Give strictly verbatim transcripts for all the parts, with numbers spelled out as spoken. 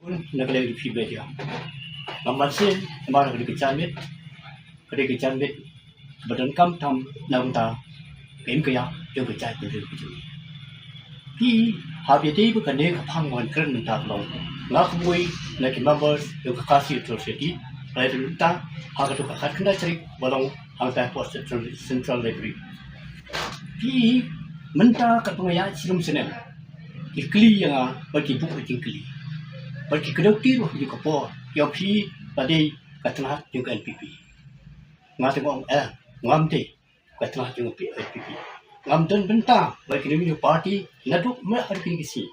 Na ka liang jong phi Media, nga mynsiem namar ka dei ka janmiet, ka dei ka janmiet ba donkam tam na ka bynta ka im ka ïap jong ka jaitbynriew ka jong ngi. Phi, haba ïadei bad kane ka phang ban kren mynta ka long, nga kumwei na ki members jong ka Khasi Authors' Society, ka la dei mynta ha kato ka khatkhyndai tarik ba long hangta hapoh Central, Central Library. Phi, mynta katba nga ïaid shnong snem, ki kylli ïa nga bad ki buh ïa ki jingkylli, bad ki kdew tiar ruh ha kajuh ka por, ïa phi la dei ka tnat jong ka N P P. Nga te nga ong, eh, ngam dei ka tnat jong ka N P P. Ngam don bynta bad kino kino ki party naduh mynta haduh kine ki sngi.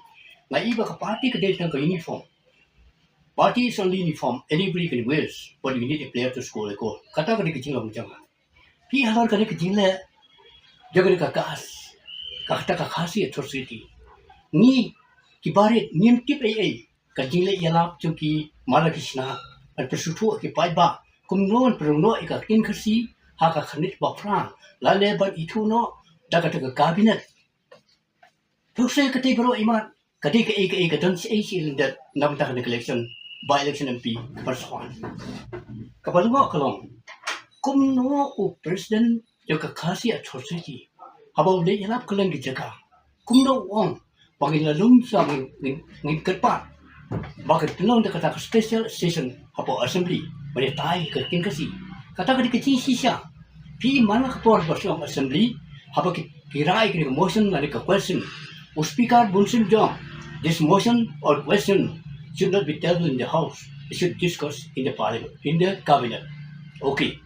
Nga i ba ka party ka dei tang ka uniform. Party is only uniform, anybody can wear, but you need a player to score a goal. Kata ka dei ka jinglong jong nga. Phi, halor kane ka jingleh jong kane ka KAS, kata ka Khasi Authors' Society, ngi ki barit ngim tip ei ei. Ka jingleh ïalap jong ki man la ki shnat, ban pynsngewthuh ïa ki paidbah kumno ban pynrung noh ïa ka ktien Khasi ha ka khyrnit ba phra, lane ban ithuh noh da kata ka cabinet. Phi, sa katei baroh imat ka dei kaei kaei ka don shaei shaei lyndet na bynta kane ka election, by election M P kaba shuwa. Kaba lyngngoh ka long, kumno u president jong ka Khasi Authors' Society, haba u leit ïalap kylleng ki jaka, kumno u ong ba ngin la lum sha, ngin, ngin, ngin kyrpad ba kan pynlong da kata ka special session hapoh assembly ban ïatai ïa ka ktien Khasi. Kata ka dei ka jingshisha. Phi, man la ka por ba shu long assembly, haba ki, ki rai kane ka motion lane ka question, u speaker bun sngewthuh, this motion or question should not be tabled in the house, it should discuss in the parliament, in the cabinet. Okay.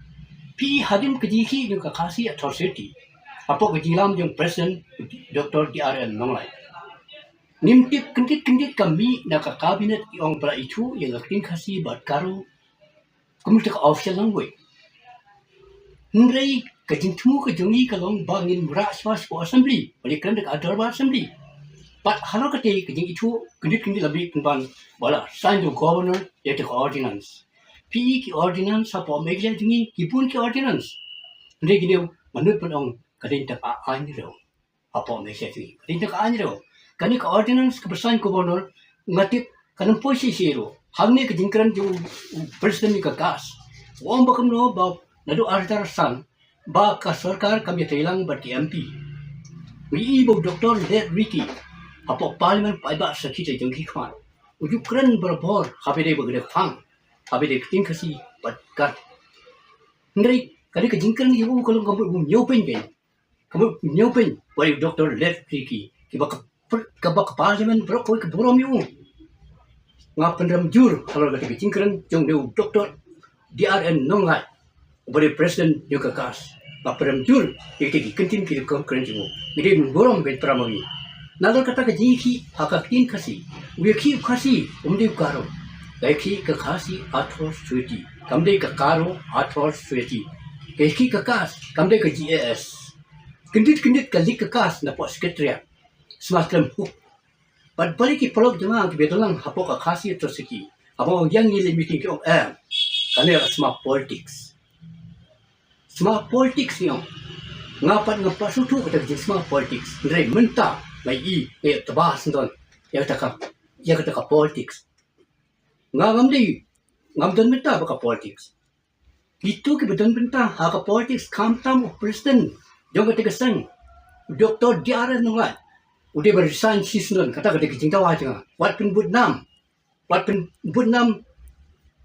Phi, hadien ka jingïakhih jong ka Khasi Authors' Society hapoh ka jingïalam jong president Doctor D R N Nonglait, ngim tip, kyndit kyndit ka mih na ka cabinet ki ong ba la ithuh ïa ka ktien Khasi bad Garo kum kata ka official language. Hynrei ka jingthmu ka jong ngi ka long ba ngin rah shuwa sha ka assembly, ban ïakren da ka dorbar assembly. Bad halor kata ka jingithuh, kyndit kyndit la mih pynban ba la sign da u governor ïa kata ka ordinance. Phi, ki ordinance hapoh Meghalaya jong ngi ki bun ki ordinance. Hynrei kine, nga nud ban ong, ka dei tang ka aiñ ruh. Hapoh Meghalaya jong ngi ka dei tang ka aiñ ruh. Kane ka ordinance kaba sign u governor, nga tip kan ym poi shisha ruh. Hangne ka jingkren jong u, u president jong ka KAS, u ong ba kumno ba naduh ar hajar san ba ka sorkar kam ïatrei lang bad ki M P. Ngi i ba u Doctor Late Ricky hapoh parliament, paidbah sakhi te jong ki khmat, u ju kren barabor haba ïadei bad kane ka phang, haba ïadei ka ktien Khasi bad Garo. Hynrei kane ka jingkren jong u ka long kaba mut u ñiewpeiñ kein. Kaba mut u ñiewpeiñ wat ïa u Doctor Late Ricky, kiba ka, kaba ka parliament baroh kawei ka burom ïa u. Nga pynrem jur halor kata ka jingkren jong une u Doctor D R N Nonglait, uba dei president jong ka KAS. Nga pynrem jur ïa kita ki kyntien, kita ki kren jong u. Ngi dei ban burom ban pynrem ïa u. Nalor kata ka jingïakhih ha ka ktien Khasi, u ïakhih u Khasi, um dei u Garo. Ka ïakhih ka Khasi Authors' Society, kam dei ka Garo Authors' Society. Ka ïakhih ka KAS, kam dei ka G A S. Kyndit kyndit ka leit ka KAS napoh secretariat, sma khlem hok. Bad balei ki paralok jong nga kiba don lang hapoh ka Khasi Authors' Society, haba nga ong ïa ngi leit meeting ki ong, em, kane ka sma politics. Sma politics ngi ong. Nga pat ngam pat sngewthuh kata ka jingsma politics. Hynrei mynta nga i, nga ïatba sngewdon ïa kata ka, ïa kata ka politics. Nga ngam dei, ngam don bynta bad ka politics. Kito kiba don bynta ha ka politics khamtam u president jong kata ka seng, Doctor D R N Nonglait, u dei ban resign shisien. Kata ka dei ka jingdawa jong nga. Wat pynbud nam, wat pynbud nam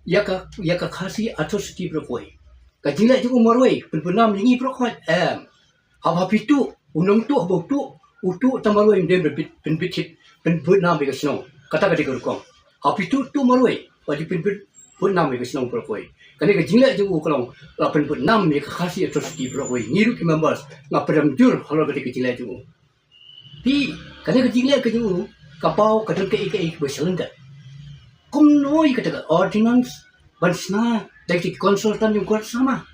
ïa ka, ïa ka Khasi Authors' Society baroh kawei. Ka jingleh jong u marwei pynbud nam ïa ngi baroh kawei, em. Haba phi tuh, u nongtuh haba u tuh, u tuh tang marwei, ym dei ban pynbit, pynbit hit, pynbud nam ïa ka shnong. Kata ka dei ka rukom. Haba phi tuh, tuh marwei, wat ju pynbit, pynbud nam ïa ka shnong baroh kawei. Kane ka jingleh jong u ka long la pynbud nam ïa ka Khasi Authors' Society baroh kawei. Ngi ruh ki members nga pynrem jur halor kata ka jingleh jong u. Phi, kane ka jingleh ka jong u ka paw ka don kaei kaei kaba shalyndet. Kumno ïa kata ka ordinance ban shna da ki consultant jong u Conrad Sangma?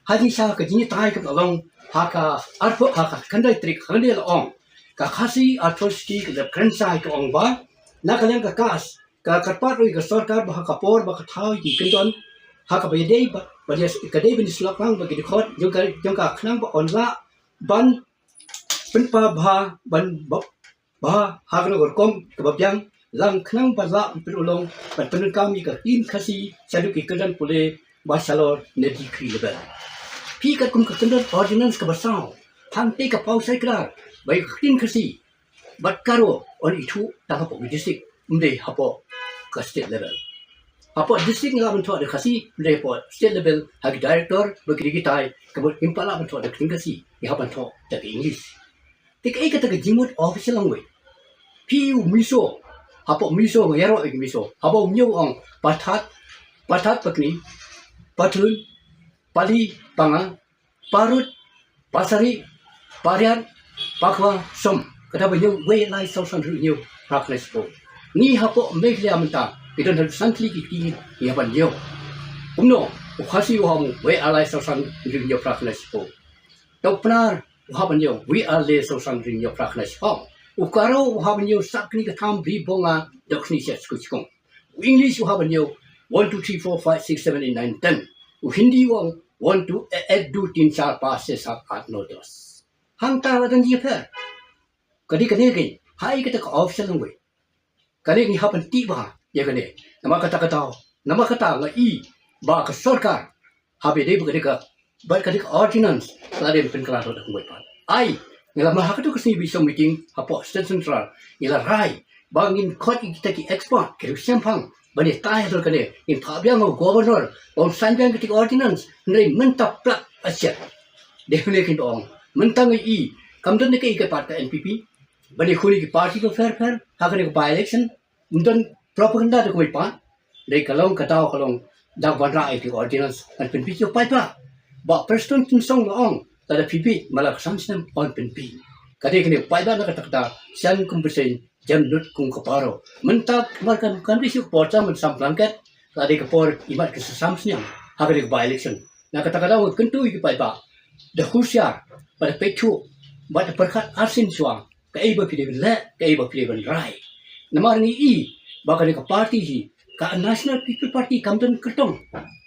Ha jingshisha ka jingïatai kaba la long ha ka arphew, ha ka khyndai tarik, ha khyndai la ong, ka Khasi Authors' Society ka la kren shai, ka ong ba na ka liang ka KAS ka kyrpad ruh ïa ka sorkar ba ha ka por ba ka thaw ïa ki kyndon, ha kaba ïadei ba, ba ïa, ka dei ban ïasyllok lang bad ki dkhot jong ka, jong ka khnang ba yn lah ban pynpaw bha, ban ba, bha ha kano ka rukom kaba biang lang khnang ba lah pynurlong ban pyndonkam ïa ka ktien Khasi shaduh ki kyrdan pule ba shalor na degree level. Phi katkum ka kyndon ordinance kaba saw, hangtei ka paw shai kdar ba ïa ka ktien Khasi bad Garo yn ithuh tang hapoh ki district, ym dei hapoh ka state level. Hapoh district ngi lah ban thoh da Khasi, ym dei hapoh state level, ha ki director bad ki dei kitai, ka mut ngim pat lah ban thoh da ka ktien Khasi, ngi hap ban thoh da ka English. Te kaei kata ka jingmut official language? Phi u Mizo, hapoh Mizo nga ïaroh ïa ki Mizo, haba u Mizo u ong Pathat, Pathat Pakni, Pathun, Pali, Panga, Parut, Pasari, Pariat, Pakwa, Som. Kata ba ñiew wei lai saw san hynriew ñiew phra khyndai spah. Ngi hapoh Meghalaya mynta ki don haduh san tylli ki kti, ngi hap ban ñiew. Kumno u Khasi u hap ban ñiew wei lai saw san hynriew ñiew phra khyndai spah. Te u Pnar u hap ban ñiew wei lai saw san hynriew ñiew phra khyndai spah. U Garo u hap ban ñiew sap kni ka tham bri bonga dok sni siat sku chikong. U English u hap ban ñiew one, two, three, four, five, six, seven, eight, nine, ten. U Hindi u ong one, two, ek, du, tin, char, panch, chhe, saat, aath, no, das. Hangta la don jingpher. Ka dei kane kein, ha ïa kata ka official language. Kane ngi hap ban tih bha ïa kane. Namar kata ka daw, namar kata nga i ba ka sorkar, haba dei ba ka dei ka, bad ka dei ka ordinance, la dei pynkylla da kumwei pat. Ai, ngi la, ma ha katu ka sngi ba i song meeting hapoh State Central, ngi la rai ba ngin khot ïa kita ki expert, ki riewshemphang ban ïa tai halor kane. Ngin phah biang ha u governor ba un sign biang kita ki ordinance, hynrei mynta plat a shet. Dei hynrei kin ba ong, mynta ngi i kam don ne kaei kaei pat ka N P P ban ïakhun ïa ki party bapher bapher ha kane ka by election. Ym don propaganda da kumwei pat. Dei ka long ka daw ka long da ban rah ïa ki ordinance, ngan pynbit ïa u paidbah. Bah Prestone Tynsong la ong, lada phi bit, ma la ka san snem yn pynbit. Ka dei kane u paidbah na kata kata, sian kum bseiñ, jem nud kum ka paro. Mynta mar kan kan dei shu ka por jam, man sam blanket, la dei ka por imat ka sam snem ha ka dei ka by election. Na kata ka daw ngan kyntu ïa ki paidbah, da husiar, bad da pyrkhat, bad da pyrkhat arsien shuwa kaei ba phi dei ban leh, kaei ba phi dei ban rai. Namar ngi i ba kane ka party hi, ka National People Party, kam don kyrtong,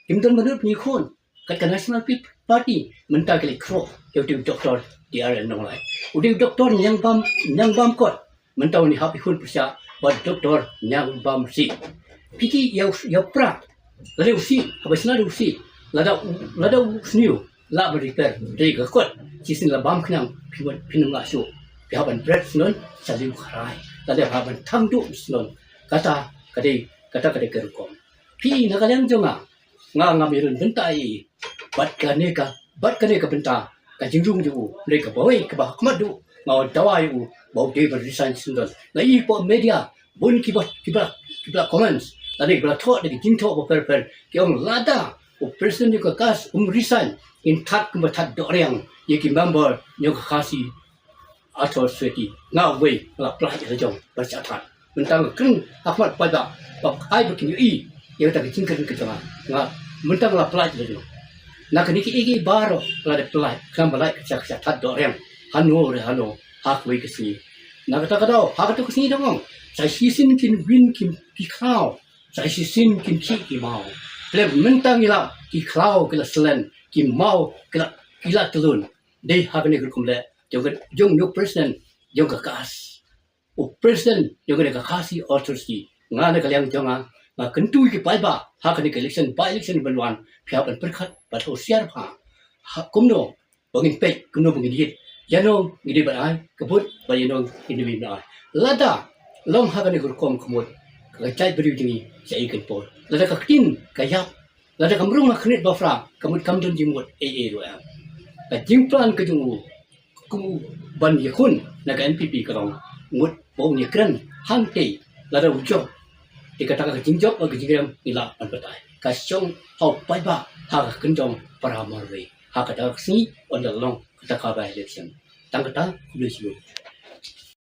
kim don ba nud pynïakhun. Kat ka National People Party mynta ki leit khroh ïa u dei u Doctor D R L Nonglait, u dei u Doctor Ñiangbam, Ñiangbam Kot. Mynta u ngi hap ïakhun pyrshah bad Doctor Ñiangbam Sih. Phi ki ïa u, ïa u pra, lada u sih, haba shna da u sih, lada u, lada u sniew lah ban repair, dei ka kot, shisien la bam khñiang, phi wan, phin ym lah shuh. Phi hap ban bret syndon sha liu kharai, lada hap ban thang duh syndon. Kata ka dei, kata ka dei ka rukom. Phi na ka liang jong nga, nga ngam ïarun bynta ei ei bad kane ka, bad kane ka bynta ka jingrung jong u, hynrei kaba wei kaba ha khmat duh, nga wan dawa ïa u ba u dei ban resign syndon. Nga i hapoh media bun kiba, kiba, kiba la comments, lane kiba la thoh da ki jingthoh bapher bapher, ki ong lada u president jong ka KAS um resign, ngin that kumba that dohriang ïa ki member jong ka Khasi Authors' Society. Nga uwei nga la pynlait ïa la jong ban shah that. Mynta nga kren ha khmat paidbah ba ai ba kin ïohi ïa kata ka jingkren ka jong nga. Nga, mynta nga la pynlait ïa la jong. Na kane kiei kiei baroh la dep pynlait, khnang ba lait ka shah, ka shah that dohriang hano re hano ha kawei ka sngi. Na kata ka daw, ha katu ka sngi dang ong, sa shisien kin win ki, ki khlaw, sa shisien kin khih ki maw. Lem mynta ngi lap ki khlaw ki la slen, ki maw ki la, ki la tyllun. Dei ha kane ka rukom leh jong ka, jong u president jong ka KAS, u president jong kane ka Khasi Authors' Society. Nga na ka liang jong nga, nga kyntu ïa ki paidbah ha kane ka election, by election ban wan, phi hap ban pyrkhat bad husiar bha. Ha, kumno ba ngin peit, kumno ba ngin ïit, ïano ngi dei ban ai ka vote bad ïano ngi dei ban ai. Lada long ha kane ka rukom ka mut, ka jaitbynriew jong ngi sa ïa kan por. Lada ka ktien ka ïap, lada kam rung ha khyndiat ba phra, ka mut kam don jingmut ei ei ruh em. Ka jingplan ka jong u kum u ban ïakhun na ka NPP ka long, mut ba un ïakren hangtei lada u jop. Te kata ka jingjop bad ka jingrem ngi lah ban batai. Ka shong ha u paidbah ha ka kynjong para marwei. Ha kata ka sngi yn da long kata ka by election. Tang kata, khublei shibun.